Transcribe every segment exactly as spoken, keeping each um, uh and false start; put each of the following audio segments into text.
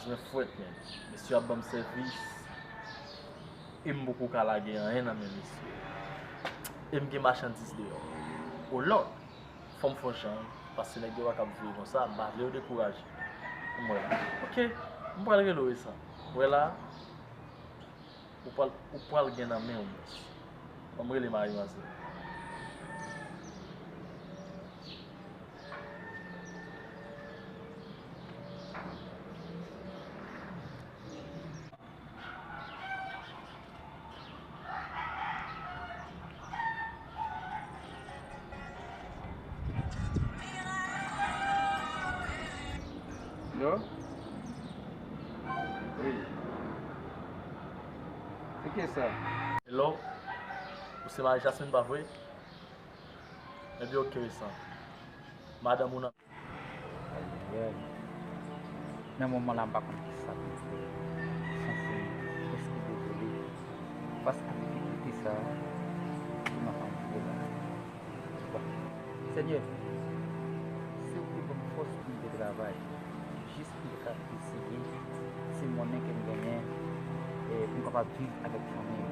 Mwen fwèt, men. Mesye ap ban m sèvis. E m poko ka lage anyen nan men mesye. E m gen machandiz deyò. O Lòd, fò m fè yon jan, paske nèg yo pa ka ap viv konsa, m pa vle yo dekouraje. M wè la. Oke, m pral rele w sa. Wè la, ou pral, ou pral gen nan men w, mwen. Ban m rele mari manzè. Hello? Wi. Se ki sa? Hello? Ou se mari Jasmine, pa vre? Ebyen, oke, resan. Madanm ou nan Ayayay. Nan moman la, m pa konn kisa pou m fè. Sanse m prèske dezole fas a difikilte sa a ke m ap anvive la. Bon, Senyè, se ou ki ban m fòs pou m te travay, jis pou m te ka eseye ti monnen ke m genyen, e, pou m kapab viv avèk fanmi m.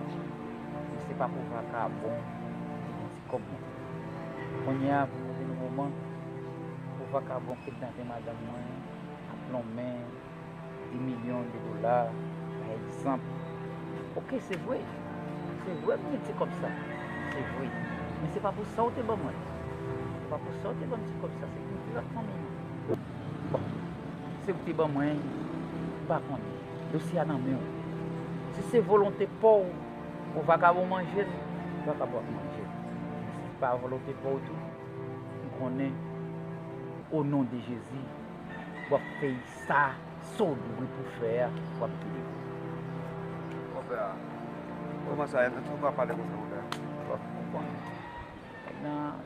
Men se pa pou vakabon ki gen ti kòb mwen. Kounye a, pou rive nan moman, pou vakabon kidnape madanm mwen, ap lonmen de milyon de dola, pa egzanp. Oke, se vre. Se vre, m gen ti kòb sa. Se vre. Men se pa pou sa w te ban mwen. Se pa pou sa w te ban m ti kòb sa. Se pou viv ak fanmi m. Bon, se ou te ban mwen, m pa konnen. Dosye a nan men w. Si se volonte pa w pou vakabon manje l, vakabon ap manje l. Si se pa volonte pa w tou, m konnen, o non de Jezi, w ap fè sa sa w dwe pou fè a, w ap delivre. Konpè a, kòman sa, èske w ka pale konsa, konpè a? Bon, ou konnen. Nan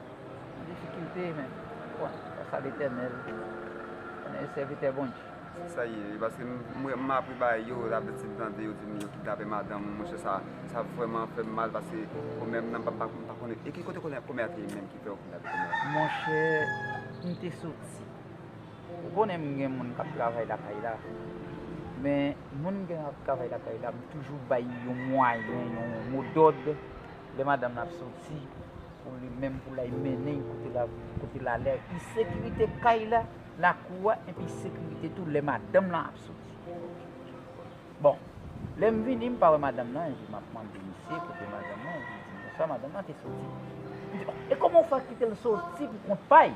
difikilte, men, bon, gras a Letènèl, konnen sèvitè Bondye. Se sa ye, wi, paske m, m, m apre bagay yo, la vle di m tande yo di m yo kidnape madanm ou, monchè, sa, sa vrèman fè m mal, paske kòmè m nan, m pa, m pa, m pa konnen. E ki kote kòmè, kòmè a te ye menm ki fè yo kidnape kòmè a? Monchè, m te soti. Ou konnen m gen moun k ap travay lakay la, men moun m gen k ap travay lakay la, m toujou bay yon mwayen, yon modòd, lè madanm nan ap soti, pou li menm, pou l al mennen l kote l ap, kote l alèz. Li sekirite kay la, lakou a, epi sekirite tou lè madanm lan ap soti. Bon, lè m vini, m pa wè madanm lan, epi m ap mande misye kote madanm lan, epi li di m konsa, madanm lan te soti. M di, "Oh, e kòman w fè kite l soti pou kont pa l?"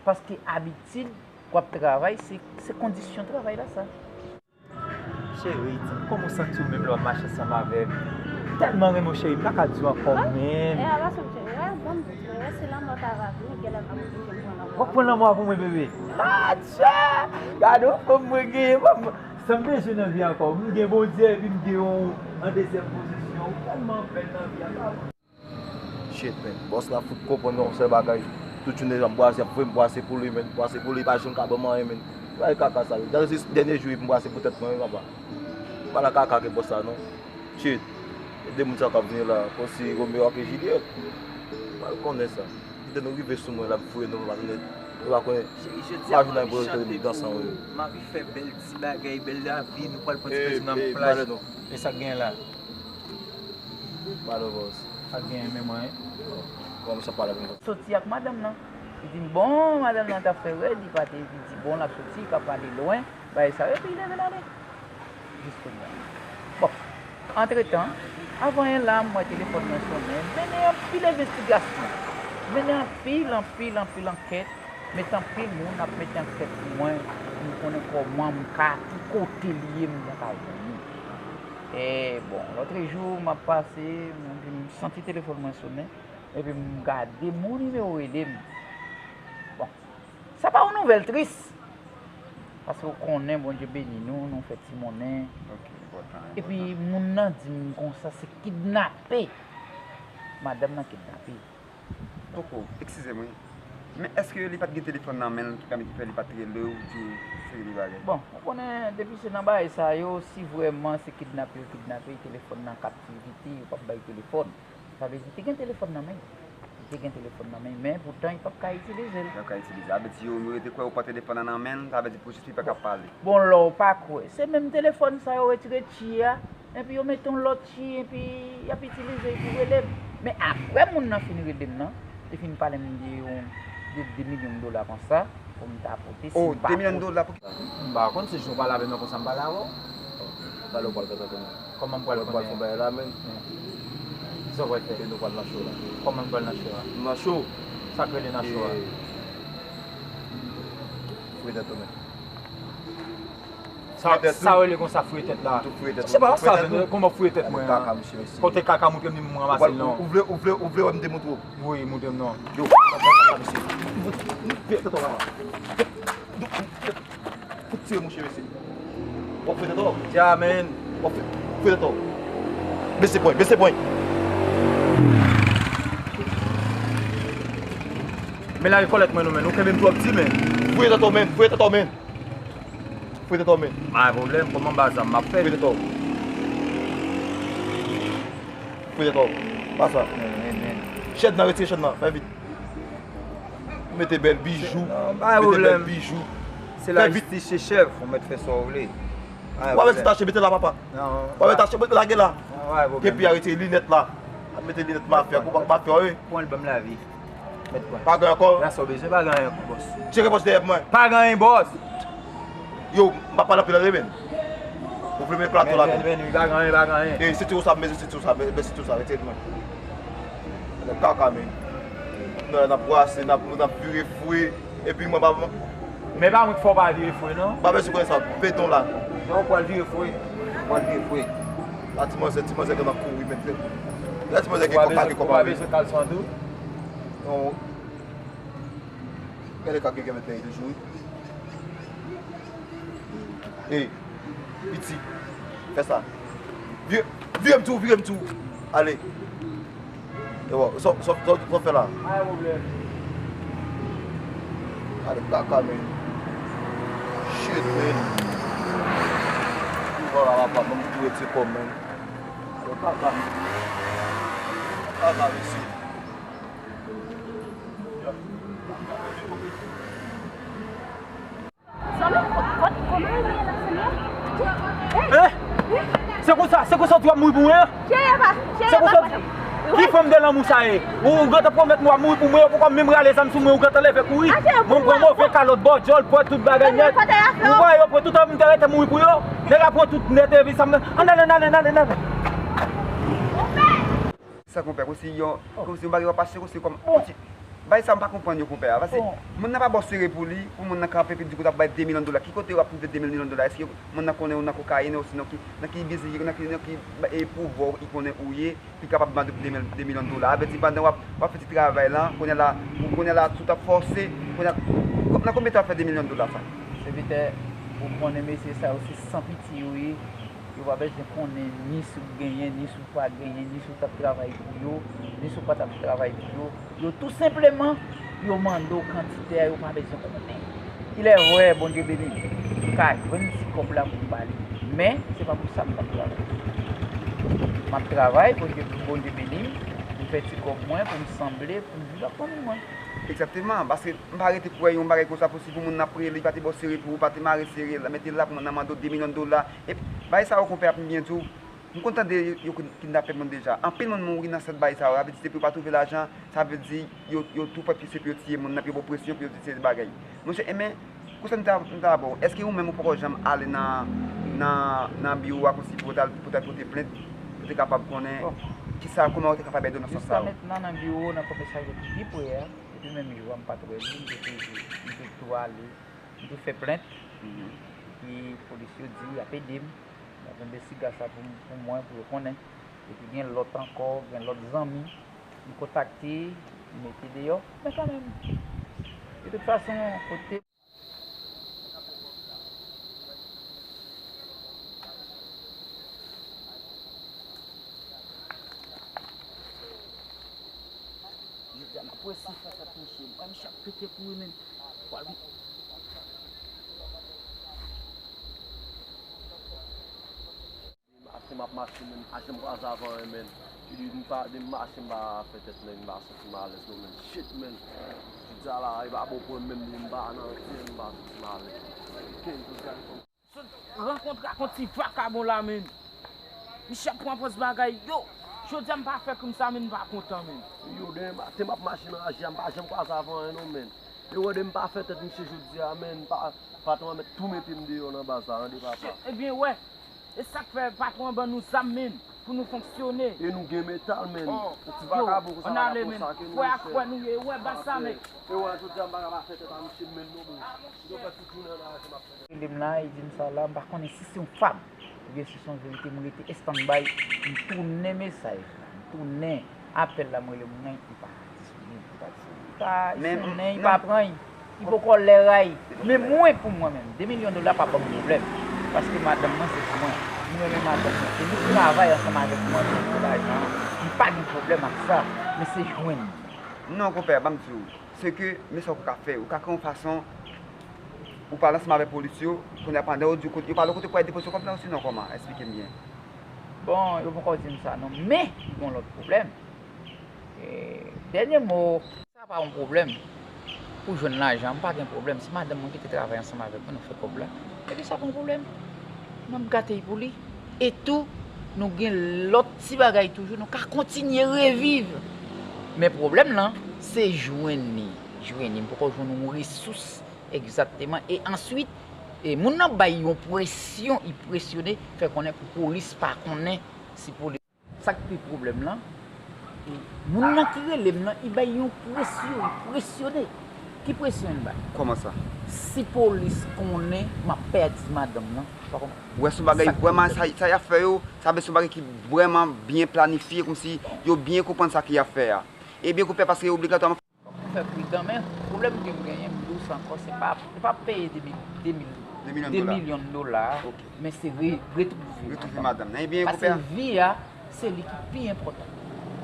Paske abitid, w ap travay, se, se kondisyon travay la sa. Cheri, di m kòman w santi w menm lè w ap mache ansanm avè m. M tèlman renmen w, cheri, m pa ka di w ankò menm. E a pa sa m cheri, wè, ban m di w, wè, se lanmò ta va vini, genlè m ap oblije pran lanmò a. W ap pran lanmò a pou mwen, bebe? Adje! Gade yon fanm mwen genyen, fanm, sa m bezwen nan vi ankò. M gen Bondye epi m gen ou an dezyèm pozisyon. Ou tèlman bèl nan vi a, pa vre? Shit, man. Bòs la fout konprann yon sèl bagay. Tout jounen, jan m bwase, ap voye m bwase pou li, man. Bwase pou li, li pa janm ka ban m anyen, man. Bagay kaka sa yo. Gade, se dènye jou epi m bwase pou tèt mwen, wi, papa. M pa nan kaka ke bòs la, non. Shit. E de moun sa k ap vini la, kòmsi Romeo ak Juliet. M pa konnen sa. Kite nou rive sou mwen, l ap voye nou, nou pa konnen. Nou pa konnen. Cheri, jodi a m anvi chante pou nou, m anvi fè bèl ti bagay, bèl lavi, nou pral pran ti plezi nan plaj. E sa k genyen la? Pale, bòs. Sa k genyen, men mwen? Kòman sa pale avè m? Soti ak madanm nan. Li di m, bon, madanm nan t ap fè rèd, li pa te, li di, bon, l ap soti, li ka prale lwen, bagay sa yo, epi li leve l ale. Jis kounye a. Bon, antretan, avan yon la, m wè telefòn mwen sonnen, m mennen anpil envestigasyon. M mennen anpil, anpil, anpil ankèt. Met anpil moun ap mete ankèt pou mwen, pou m konnen kòman m ka, ki kote li ye, m ta ka jwenn li. E, bon, lòtrejou, m ap pase, m, m santi telefòn mwen sonnen, epi m gade, bon nimewo rele m. Bon, sa pa yon nouvèl tris, paske w konnen Bondye beni nou, nou fè ti monnen. Ok, enpòtan, enpòtan. Epi moun nan di m konsa, se kidnape. Madanm nan kidnape. Poko, eskize m wi. Men èske li pa t gen telefòn nan men l ki pèmèt ki fè li pa t rele w, di w seri de bagay? Bon, ou konnen, depi se nan bagay sa yo, si vrèman se kidnape yo kidnape, telefòn nan kaptivite, yo p ap bay telefòn. Sa vle di, te gen telefòn nan men l. Li gen telefòn nan men, men poutan li p ap ka itilize l. Li p ap ka itilize. Sa vle di yo rete kwè yo pran telefòn nan nan men l, sa vle di pou jis li pa ka pale. Bon, lè w pa kwè. Se menm telefòn sa yo retire tchi a, epi yo mete yon lòt tchi, epi y ap itilize l pou rele m. Men apre moun nan fin rele m nan, li fin pale m de yon, de de milyon dola konsa, pou m ta pote si m pa pote. Oh, de milyon dola pou ki? M pa konn, se jan w pale avè m nan konsa m pale avè w. Talè w pral fè sa konnen. Kòman m pral konnen? Mwen pral fè yon bagay la, men. Kisa w pral fè? E nou pral nan cho la. Kòman m pral nan cho a? Nan cho. Sa k rele nan cho a? Fouye tèt ou, men. Sa, sa rele konsa fouye tèt la? Tou fouye tèt ou. Se pa sa, kòman fouye tèt mwen an? Kaka, mesye, mesye. Kote kaka, montre m ni m ranmase l non. Ou vle, ou vle, ou vle wè m demontre w? Wi, montre m non. Yo, kaka, mesye. Fouye tèt ou la. Fout tire mouche mesye. W ap fè tèt ou. Dja, men. W ap fè, fè tèt ou. Bese pwen, bese pwen. Men lage kòlèt mwen non, men. Ou kenbe m twò piti, men. Fouye tèt ou, men. Fouye tèt ou, men. Fouye tèt ou, men. Pa gen pwoblèm, kòman ba zam m ap fè? Fouye tèt ou. Fouye tèt ou. Pa sa. Men, men, men. Chèn nan, retire chèn nan. Fè vit. Mete bèl bijou. Non, pa gen pwoblèm. Mete bèl bijou. Se lajistis se chèf, ou mèt fè sa w vle. Pa gen pwoblèm. W ap mete tache, mete la, papa. Non. W ap mete tache, mete lage la. Non, pa gen pwoblèm. Epi arete linèt la. Mete linèt mafya, konpa mafya, wi. Pran l ban m lavi. Mèt pran. Pa gen ankò. La sa w bezwen, pa gen anyen ankò, bòs. Tcheke pòch dèyè mwen. Pa gen anyen, bòs. Yo, m pa pale anpil tande, men. Ou vle m eklate w la, men. Men, men, men, pa gen anyen, pa gen anyen. E, se ti ou sa, men, se ti ou sa, men, men, se ti ou sa, retire mwen. Nèg kaka, men. Nou la, n ap brase, n ap, n ap vire fre. Epi mwen pa. Men pa mwen ki fè w pa vire fre, non. Pa bezwen konnen sa, feyton la. Non, ou pral vire fre. Ou pral vire fre. La, ti manzè, ti manzè gen nan kouri, men. La, ti manzè gen kòb, pa gen kòb avè l. Ou pa bezwen kalson an tou? Non. Gade kaka gen mèt pèyi toujou, wi. Ey, piti, fè sa. Vire, vire m tou, vire m tou. Ale. E bon, sa, sa, sa, sa w fè la? Pa gen pwoblèm. Ale, kaka, men. Shit, men. Ou pa la, papa, ban m tou retire kò m, men. Ale, kaka. Kaka, mesye. Zanmi, kot, kot, kòman w ye la, zanmi? Eh! Se konsa, se konsa w di w ap mouri pou mwen an? Cheri, pa, cheri, pa. Ki fòm de lanmou sa ye? Ou, ou gentan pwomèt mwen w ap mouri pou mwen, ou poko menm rale zam sou mwen, ou gentan leve kouri. Mwen pran move kalòt, bòdyòl, pwèt, tout bagay nèt. Ou wè yo pran tout an, m te rete mouri pou yo. Nèg la pran tout nèt, epi sa m, ann ale, ann ale, ann ale, ann ale. Sa konpè, konsi yon, konsi yon bagay w ap achte, konsi kòm, konsi, bagay sa m pa konprann yo, konpè a. Paske moun nan pa ba w sere pou li, pou moun nan kanpe, epi di w ap bay de milyon dola. Ki kote w ap twouve de milyon dola? Èske moun nan konnen ou nan kokayin, osinon ki, nan ki bizi, nan ki, nan ki, e, pouvwa li konnen ou ye, li kapab mande w de milyon dola? Sa vle di pandan w ap, w ap fè ti travay la, kounye a la, kounye a la, tout ap fòse, kounye a, nan konbyen tan w ap fè de milyon dola sa? Sèvitè, ou konnen mesye sa yo se san pitye yo ye. Yo pa bezwen konnen ni si w genyen, ni si w pa genyen, ni si w t ap travay pou yo, ni si w pa t ap travay pou yo. Yo tou senpleman, yo mande w kantite a, yo pa bezwen konnen. Il est vrai, Bondye beni m. M ka jwenn ti kòb la pou m ba li. Men, se pa pou sa m t ap travay. M ap travay, Bondye, Bondye beni m, m fè ti kòb mwen pou m sanble, pou m viv ak fanmi mwen. Egzakteman, paske m pa rete kwè yon bagay konsa posib pou moun nan ap rele, li pa te ba w sere pou ou, pa te mare sere, mete l la pou moun nan mande w de milyon dola. Epi, bagay sa yo, konpè, ap byen di w, m konn tande yo kin-, kidnape moun deja. Anpil moun mouri nan sant bagay sa yo. Sa vle di, depi yo pa twouve lajan, sa vle di, yo, yo tou pran pye sou yo tiye moun nan, epi yo ba w presyon, epi yo di se bagay. Monchè, enben, konsèy m ta, m ta ba w, èske ou menm ou poko janm ale nan, nan, nan biwo a konsi pou w t al, pou w t al pote plent, pou w te kapab konnen kisa, kòman w te kapab ede w nan sans sa yo? Jiska mentnan, nan biwo, nan komisarya ki pi pre a, depi menm jou a, m pa t wè li, m te toujou, m te tou ale, m te fè plent, epi polis yo di y ap ede m, y ap envestiga sa pou, pou mwen, pou yo konnen. Epi gen lòt ankò, gen lòt zanmi, m kontakte, m mete deyò, men kanmenm, de tout fason, kote Jodi a, m ap wè si fas ap touche m. Wè, misye ap pete kouri, men. Pral vin. Apre m ap mache, men, m pa janm kwaze avè anyen, men. Depi m pa, depi m mache, m pa fè tèt nèg, m pa santi m alèz non, men. Shit, men. Jodi a la, e pa bon pou mwen menm, m pa nan anyen, m pa santi m alèz. Kenn jodi a, Sot rankontre ak yon ti vakabon la, men. Misye ap pran pòz bagay, yo. Jodi a m pa fè krim sa, men m pa kontan, men. Yo, demen maten m ap mache nan aji a, m pa janm kwaze avè anyen non, men. E wè, demen m pa fè tèt misye jodi a, men. Pa, patwon an mèt tou mete m deyò nan baz la, tande papa. Shit, ebyen, wè. E sa k fè patwon an ban nou zam, men, pou nou fonksyone. E nou gen metal, men. Oh, yon ti vakabon konsa, ann ale, men. Frè ak frè nou ye, wè baz sa, men. E wè, jodi a m pa ka pa fè tèt a misye, men, non, men. Yo fè tout jounen nan aji m ap fè. Rele m la, e di m sa la, m pa konnen si se yon fab oubyen si se yon verite, m rete estanbay, m tounen mesaj la, m tounen apèl la, m rele moun nan, li pa disponib, li pa disponib. Li pa, li sonnen, li pa pran, li poko lè ray. Men mwen, pou mwen menm, de milyon dola pa ban m pwoblèm, paske madanm mwen se pou mwen. M renmen madanm mwen, e li travay ansanm avèk mwen pou m fè lajan an. M pa gen pwoblèm ak sa, men se jwenn li. Non, konpè, ban m di w. Se ke, men sa w ka fè. Ou ka kreye yon fason, ou pale ansanm avèk polis yo, kounye a pandan yo di w kote, yo pale w kote pou al depoze kòb la, osinon kòman? Esplike m byen. Bon, yo poko di m sa non, men, gen yon lòt pwoblèm. E, dènye mo, sa pa yon pwoblèm pou jwenn lajan, m pa gen pwoblèm. Se madanm mwen ki te travay ansanm avèk mwen, nou fè kòb la. Epi sa pa yon pwoblèm. M ap gate l pou li. E tou, nou gen lòt ti bagay toujou, nou ka kontinye reviv. Men pwoblèm lan, se jwenn li. Jwenn li. M poko jwenn yon resous egzakteman. E answit, e moun nan bay yon presyon, li presyone, fè konnen pou polis pa konnen si polis. Sa k pi pwoblèm lan, e moun nan ki rele m nan, li bay yon presyon, li presyone. Ki presyon l bay? Kòman sa? Si polis konnen m ap pèdi madanm nan, ou pa konprann? Ou wè se yon bagay vrèman, sa, sa y ap fè yo, sa vle se yon bagay ki vrèman byen planifye, kòmsi yo byen konprann sa ke y ap fè a. Ebyen, konpè, paske obligatwaman. Fòk nou fè pridan, men pwoblèm ke m genyen, m di w sa ankò, se pa, se pa peye de mil, de mil, de milyon de dola. De milyon dola, ok, men se re-, retwouve madanm nan. Retwouve madanm nan. Ebyen, konpè. Paske vi a, se li ki pi enpòtan.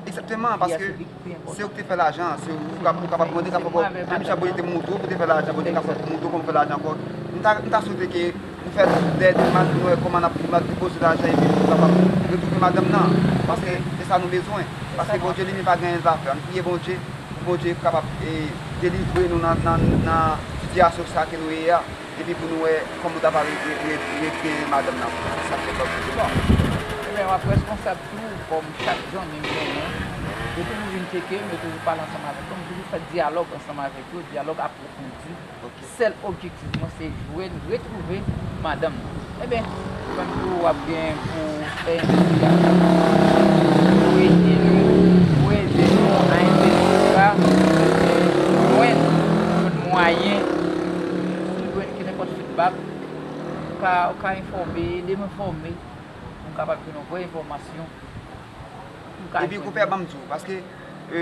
Egzakteman, paske se ou ki te fè lajan an, se ou k ap, ou kapab mande, kapab, menm jan Bondye te montre w pou te fè lajan, Bondye kapab montre w kòman fè lajan ankò. M ta, m ta swete ke nou fè lè nou wè kòman n ap, n ap depoze lajan epi pou nou kapab retwouve madanm nan, paske se sa nou bezwen. Paske Bondye li menm pa gen anyen l pa fè. Ann priye Bondye, pou Bondye kapab, e, delivre nou nan, nan, nan sitiyasyon sa ke nou ye a. Epi pou nou wè kòman nou ta va re-, re-, re-, retire madanm nan. Se sa k fè pòblèm. Bon. Ebyen, w ap responsab tou, kòm chak jounen m genyen. Yo toujou vin tcheke m, yo toujou pale ansanm avèk yo, m toujou fè dyalòg ansanm avèk yo, dyalòg apwofondi. Ok. Sèl objektif mwen, se jwenn, retwouve madanm nan. Ebyen, ou menm tou, w ap gen pou fè envestigasyon, pou ede nou, pou ede nou a envestiga, jwenn, jwenn mwayen, si w jwenn ki nenpòt feedback, ou ka, ou ka enfòme, ede m enfòme, pou m kapab jwenn yon vrè enfòmasyon, pou m ka jwenn. Epi, konpè, ban m di w, paske, e,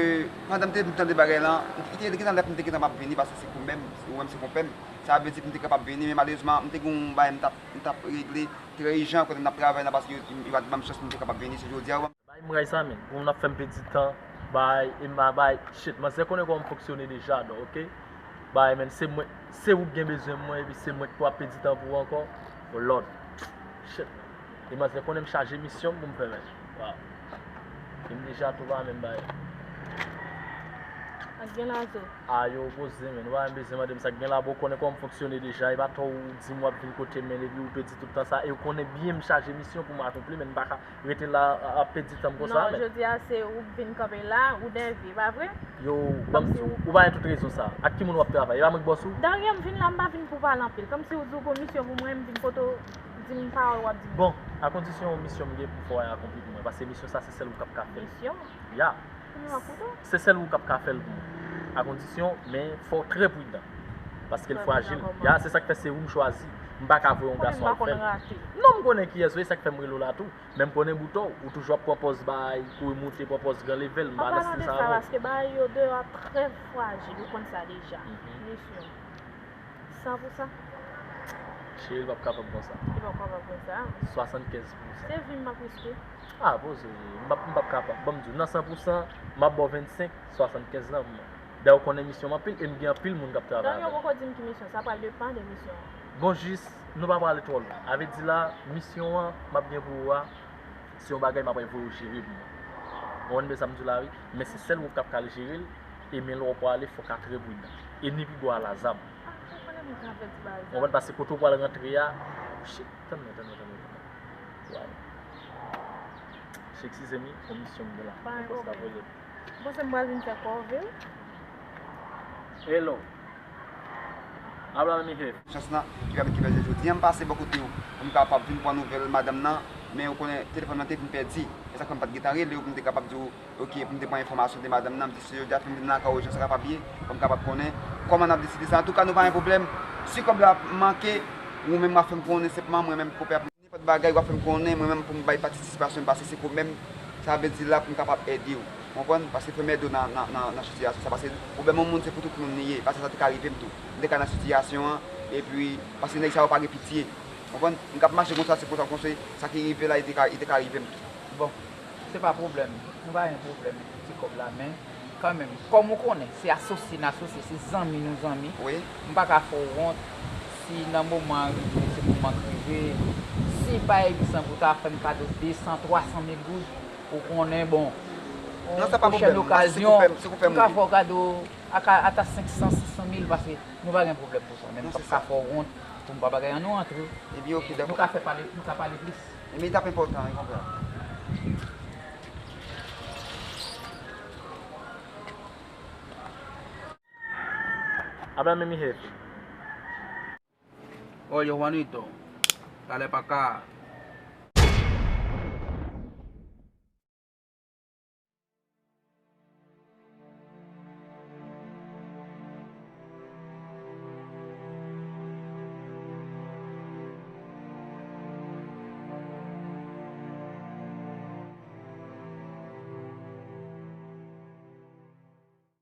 pandan m te vin tande bagay lan, m te, te gentan lè pou m te gentan m ap vini, paske se konpè m, ou menm se konpè m. Sa vle di pou m te kapab vini, men malerezman, m te gen yon bagay m t ap, m t ap regle trè ijan, kote m t ap travay la, paske yo, yo pa t ban m chans pou m te kapab vini, se jodi a, yo ban m. Bay mray sa, men, pou moun ap fè m pèdi tan, bay, e m a bay, shit, manzè konnen kòman m fonksyone deja, non, ok? Bay, men, se mwen, se ou k gen bezwen mwen, epi se mwen k pou ap pèdi tan pou ou ankò, oh Lord, shit, men. E manzè konnen m chaje misyon m pou m fè, men. Waw. E m deja tou pa menm bay. Ak gen lazo. A, yo poze, men. Ou pa menm bezwen mande m sa k gen la, bon, ou konnen kòman m fonksyone deja. E pa tò ou di m w ap vin kote m, men, epi ou pèdi tout tan sa. E ou konnen byen m chaje misyon pou m akonpli, men m pa ka rete la ap pèdi tan m konsa, men. Non, jodi a se ou k vin kanpe la, ou nève, pa vre? Yo, ban m di w, ou pa gen tout rezon sa. Ak ki moun w ap travay? E pa mwen k bòs ou? Darye, m vin la, m pa vin pou pale anpil. Kòmsi ou di w gon misyon pou mwen, m vin kote w. Di m pawòl w ap di m. Bon, a kondisyon misyon m gen pou fè w a akonpli pou mwen, paske misyon sa se sèl ou k ap ka fè l. Misyon? Ya. Pou nou ap koute w? Se sèl ou k ap ka fè l pou mwen. A kondisyon, men fò w trè pridan. Paske l frajil. Ya, se sa k fè se ou m chwazi. M pa ka voye yon gason al fè l. Non, m konnen kiyès ou ye, sa k fè m rele w la tou. Men m konnen boutò w, ou toujou ap pran pòz bay, kouri moute, pran pòz gran level, m pa nan stil sa avè w. An palan de sa, paske bagay yo deyò a trè frajil, ou konn sa deja. Misyon. San pou san. Cheri, l p ap kapab konsa. Li p ap kapab konsa. Swasannkenz pou san. Se vi m m ap riske. A, poze, m p ap, m p ap kapab. Ban m di w, nan san pou san, m ap ba w vennsenk, swasannkenz lan pou mwen. Dayè, ou konnen misyon m anpil, e m gen anpil moun k ap travay avè m. Donk, yo poko di m ki misyon, sa pral depann de misyon an. Bon, jis, nou pa prale twò lwen. A vle di la, misyon an, m ap gen pou ou a, se yon bagay m ap voye w jere pou mwen. Ou konprann sa m di w la, wi. Men se sèl ou k ap ka jere l. E men lè w prale, fòk a trè pridan. E ni pi gwo a la zam. Ah, ou konnen mwen ka fè ti bagay Ou konprann? Paske kote w pral rantre a, shit, tann mwen, tann mwen, tann mwen, tann mwen. Wow. Shit, eskize m, wi, yon misyon m gen la. Pa gen Yon pòs la pwoblèm. Voye. Ou panse m pral vin fè kò vre? Hello. Habla mi jefe. Chans lan ki pèmèt ki fè jodi an m pase bò kote w pou m kapab vin pran nouvèl madanm nan, men ou konnen telefòn nan te vin pèdi. E sa k fè m pa t gentan rele w pou m te kapab di w, oke, pou m te pran enfòmasyon de madanm nan, m di si jodi a fin vin nan lakay ou jan sa kapab ye, pou m kapab konnen kòman n ap deside sa. Antouka, nou pa gen pwoblèm. Si kòb la manke, ou menm w ap fè m konnen senpman, mwen menm konpè ap nenpòt bagay w ap fè m konnen, mwen menm pou m bay patisipasyon m pase se kòb menm, sa vle di la pou m kapab ede w. Ou konprann? Paske fò m ede w nan, nan, nan, nan sitiyasyon sa. Paske pwoblèm yon moun se pou tout moun li ye. Pase sa te ka rive m tou. M te ka nan sitiyasyon an, epi, paske nèg sa yo pa gen pitye. Ou konprann? M k ap mache konsa, se konsa, konsa, sa ki rive la, li te ka, li te ka rive m tou. Bon, se pa pwoblèm. Nou pa gen pwoblèm ti kòb la, men kanmenm, kòm ou konnen, se asosye n asosye, se zanmi nou zanmi. Wi. M pa ka fè w wont si nan moman an rive, se moman k rive. Si pa egzanp, ou ta fè m kado de san, twa san mil goud, ou konnen, bon, Non, sa pa pwochèn pwoblèm. Paske se pou okazyon, fè m, se pou fè m m ka ri. fè w kado ata, ata senk san, sis san mil, paske nou pa gen pwoblèm pou sa. Men m Non, p ap se ka sa. fè w wont pou m pa bagay an nou antre. Ebyen, oke, Nou dakò. ka fè pale, nou ka pale plis. Ebyen, li t ap enpòtan, wi, konpè. Habla mi jefe. Oye, Juanito, dale pa acá.